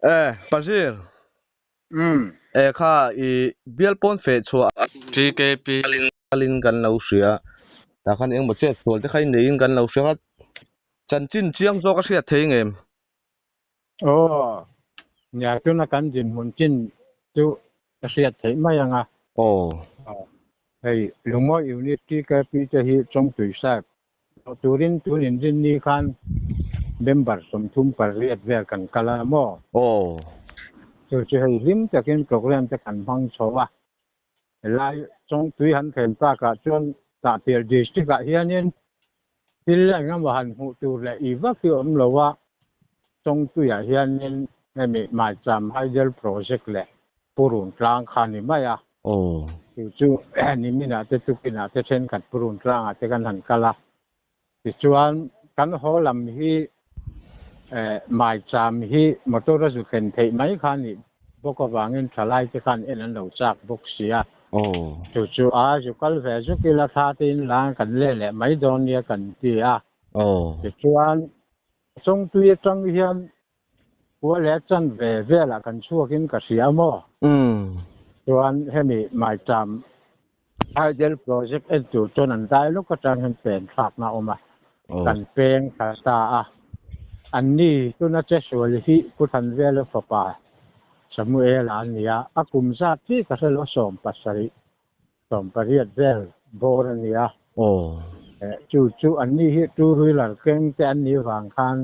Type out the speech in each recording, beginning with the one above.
E Pazir. Umm. E kha i bial pawn feh chhuah. TKP kalin kan lo hria. Tah khan engmaw chet sual te kha i neiin kan lo hria kha. Chanchin chiang zawk a hriat thei ngem? Aw, nia tuna kan dinhmun chin chu ka hriat theih mai ang a. Aw. Hei Lungmawi Unit TKP te hi Chawngtui Sahib Hlawh turin tun inrinni khan member 38 vel kan kal a maw? Aw. Chu chu hei hlim takin program te kan hmang chho a. Helai Chawngtui han thlen takah chuan Tahpial District ah hianin thil engemaw han hmuh tur leh i vak hi awm lo a, Chawngtui ah hianin hemi Maicham Hydel Project leh Purun tlang kha ni mai a. Aw. Chu chu niminah te tukinah te thenkhat Purun tlangah te kan han kal a. Tichuan kan haw lam hi Maicham hi motor a zu thlen theih mai kha nih bawk avangin thalai te khan en an lo chak bawk si a. Aw. Chu chu a zu kal ve zuk ila thla te in lang kan leh leh mai dawn nia kan ti a. Aw. Tichuan Chawngtui atang hian Khua leh chan ve velah kan chhuakin ka hria maw? Chuan hemi Maicham Hydel Project en tur chuan an dai lawk atang hian pen thlakna a awm a, kan peng thla ta a. Anni tuna che sual hi Pu Thanvela fapa Samuela a ni a, a kum zat hi ka hre lo 70, 18 vel bawr a ni a. Chu chu anni hi two wheeler keng te an nih vang khan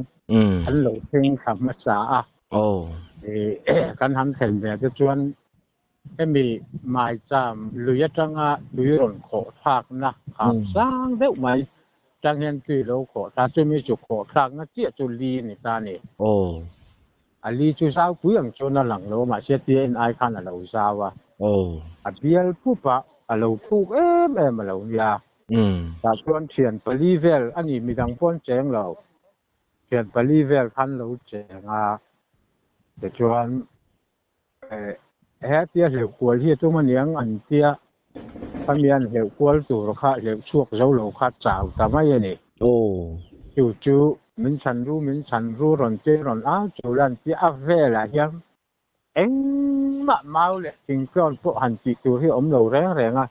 an lo thleng thla hmasa a. Kan han thlen ve te chuan hemi Maicham lui atanga tui rawn khawh thlakna kham sang deuh mai tang hian tui lo khawh thla chumi chu khawh thlakna chiah chu li a ni ta a ni. A li chu zau pui ang chuan a lang lo a, mahse tia en ai khan a lo zau a. A bial pup a, a lo thuk em em a lo nia. Tah chuan thian pali vel a ni, midang pawh an cheng lo. Thian pali vel khan lo cheng a, tichuan he tia hleuh kual hi a tum aniang an tia, khami an hleuh kual tur kha hleuh chhuak zo lo kha chau ta mai a ni. Chu chu min chhan ru min chhan ru rawn che rawn au chu lan tia a velah hian engmah mau leh thingtlawn pawh han tih tur hi a awm lo reng reng a.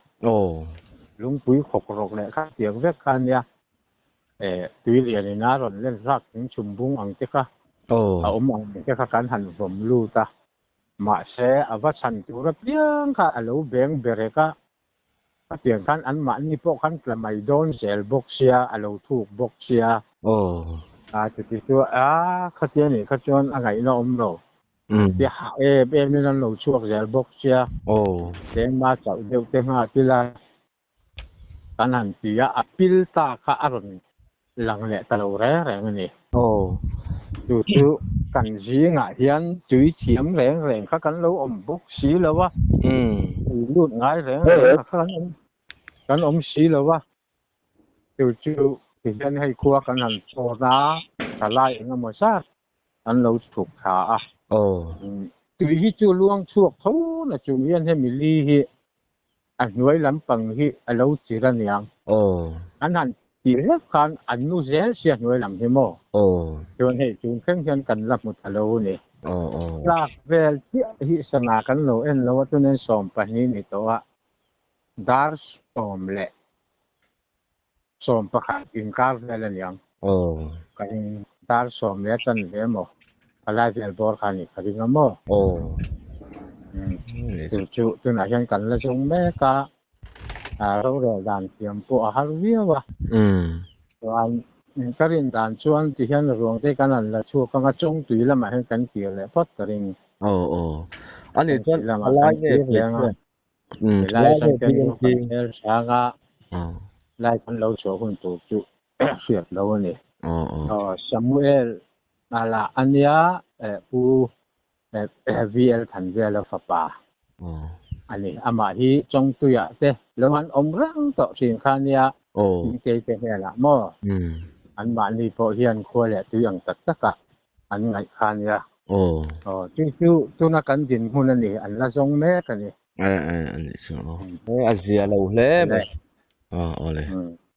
Lungpui khawk rawk leh kha tiang vek kha a nia. Tui lian in a rawn len hlak thing chhum bung ang te kha a awm ang te kha kan han vawm lut a. Mahse, a va chhan tur apiang kha a lo beng berek a, a pian khan anmahni pawh khan tla mai dawn zel bawk sia, a lo thuk bawk sia. A chuti chu a khatia nih kha chuan a ngaihna awm lo. Tia hah em em in an lo chhuak zel bawk sia. Tlema chauh deuh te nghak ila kan han ti a, a pil ta kha a rawn lang leh ta lo reng reng a ni. Chu chu kan zingah hian tui thiam reng reng kha kan lo awm bawk si lo a, tui lut ngai reng reng kha kan awm si lo a. Chu chu tihian hei khua kan han chhawn a, thalai eng emaw zat an lo chhuk thla a. Tui hi chu luang chhuak tho na chung hian hemi li hi a hnuai lampang hi a lo chir a niang. An han tih hlek khan an nu zel sia hnuai lam hi maw? Chuan hei chung thleng hian kan la hmu ta lo a ni. Tlak vel chiah hi sana kan lo en lo a, chuan 12 ni tawh a, dar 11 inkar vel a niang. Ka ring dar 10 leh a chanve maw? A lai vel bawr kha a nih ka ring a maw? Chu chu tunah hian kan la zawng mek a, rorel dan thiam pawh a har viau a. Chuan ka rin dan chuan ti hian ruang te kan han la chhuak ang a, Chawngtui lamah hian kan kir leh phawt ka ring. Ani chuan a lai nge Helai atang hian ru kan hmel hrang a, lai kan lo chhuah hun tur chu hriat lo a ni. Samuel lah a nia Pu VL Thanvela fapa a ni. Amah hi Chawngtuiah te lo han awm reng tawh thin kha nia, Hmingtei te hmelah maw? Anmahni pawh hian khua leh tui ang tak takah an ngaih kha nia. Aw chu chu tuna kan dinhmun a ni, an la zawng mek a ni. A ni chu aw. A zia lo hle mai. Aw le.